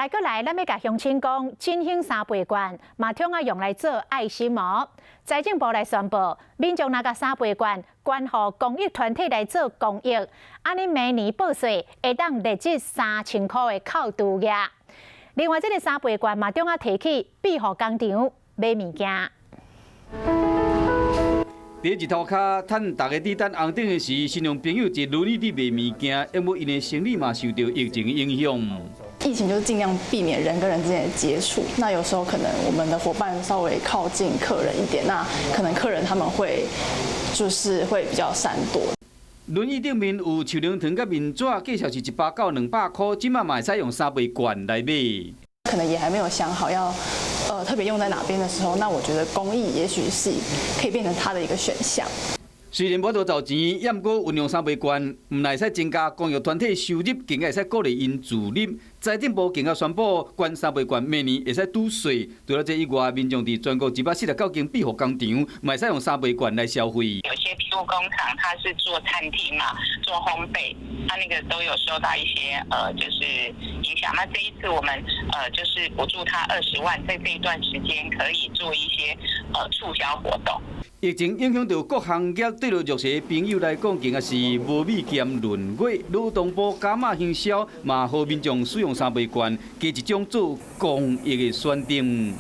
來過來，咱欲共鄉親講，振興三倍券嘛，通啊用來做愛心哦。財政部來宣布，民眾若共三倍券捐予公益團體來做公益，按呢明年報稅會當累積3000箍的扣除額。另外，這個三倍券嘛，通啊提去庇護工廠買物件。佇日頭跤趁逐家佇等紅燈的時，新娘朋友坐輪椅佇賣物件，因為𪜶的生理嘛受著疫情影響。疫情就是盡量避免人跟人之間的接觸。那有時候可能我們的夥伴稍微靠近客人一點，那可能客人他們會就是會比較閃躲。輪椅頂面有樹奶糖佮面紙，價數是100到200箍，這馬嘛會使用三倍券來買。可能也還沒有想好要特別用在哪邊的時候，那我覺得公益也許是可以變成他的一個選項。雖然無法度籌錢，毋過運用三倍券，毋但會使增加公益團體收入，更加會使鼓勵𪜶自立。財政部更加宣布，捐三倍券明年會使拄稅。除了這以外，民眾佇全國149間庇護工廠，嘛會使用三倍券來消費。有些庇護工廠，它是做餐廳嘛，做烘焙，它那個都有受到一些就是影響。那這一次我們就是補助他20萬，在這一段時間可以做一些促銷活動。疫情影響著各行業，對著弱勢朋友來講，更加是無米兼閏月。勞動部加碼行銷，嘛予民眾使用三倍券，加一種做公益的選擇。